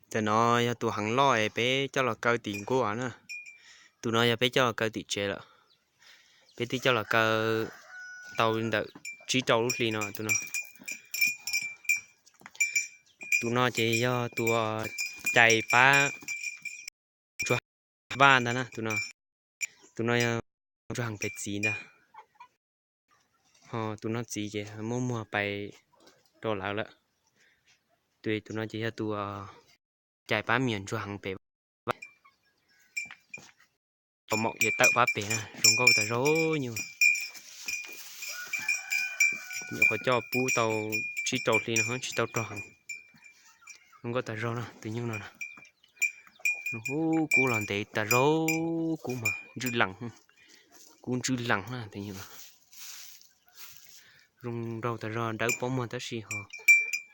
Ntawm no yog tus heev loj es peb coj los kaw tim nkuaj na. Tus no yog peb coj los kaw tim tsev lawm. Peb twb coj los kaw tau ntawm tsib rau lub hli no tus no. Tus no ces yog tus cais pab ntsuag vaj ntag na tus no. Tus no yog ntsuag heev pem txiv ntag. Ho tus no txiv ces muab muag pais rau lawv lawm. Tus, tus no ces yog tus cais pab me nyuam ntsuag heev pem vaj. Tau maum ces tawm pab pem na, zoo nkauj tas zog nyuj. Nyuam qhuav coj pub tau tsib rau hli no tsis tau rog heev. Zoo nkauj tas zog na tus nyuj no na. Ub, kub los ntev tas zog, kub mas ntswj lees, kub ntswj lees na tus nyuj no. Zoo nraug tas zog, dawb paub muag tab sis ho,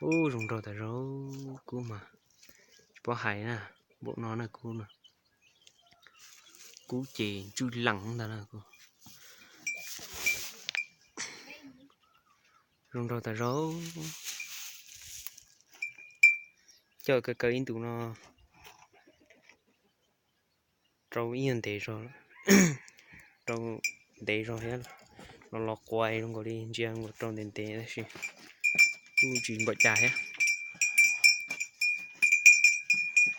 ub, zoo nraug tas zog, kub mas tsis paub hais na, npaum no na kub no. Kub ces ntswj lees ntag na. Zoo nraug tas zog. Coj kaw kaw ib ntus no rau ib nyuag ntev zog, rau ntev zog thiab, los los quas zoo nkaus li ntsia nkaus rau ntev ntev tab sis kuj tsis npaum cas thiab.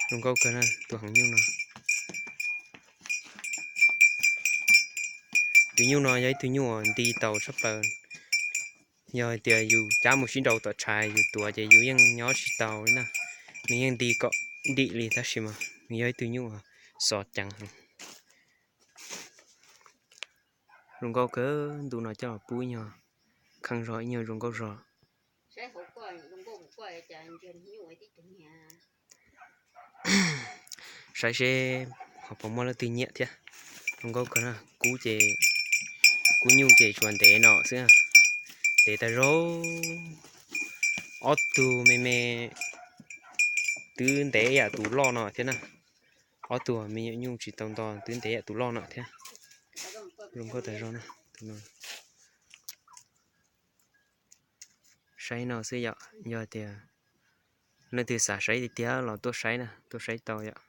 Zoo nkauj kawg na tus heev nyuj no. Tus nyuj no yog ib tug nyuj uas nti tau tshaj plaws. Yog hais tias yus cab mus sib nraus tom tshav yus tuav ces yus yeej nyob tsis tau li na. Nws yeej nti kom ntim li tab sis mas nws yog ib tug nyuj uas xov ceev heev. Zoo nkauj kawg, ntu no coj los pub ib nyuag kheej zog ib nyuag zoo nkauj zog. Saib seb ho puas muaj leej twg nyiam thiab. Zoo nkauj kawg na, kub ces, kub nyuj ces tsuas ntev no xwb. Ntev tas zog. Ob tug me me twb ntev yam tus loj no thiab na. Ob tug me nyuam nyuj tsis tau nto twb ntev yam tus loj no thiab. Zoo nkauj tas zog na. Saib no xwb yom, yog tias leej twg xav saib tiag tiag los tuaj saib na, tuaj saib tau yom.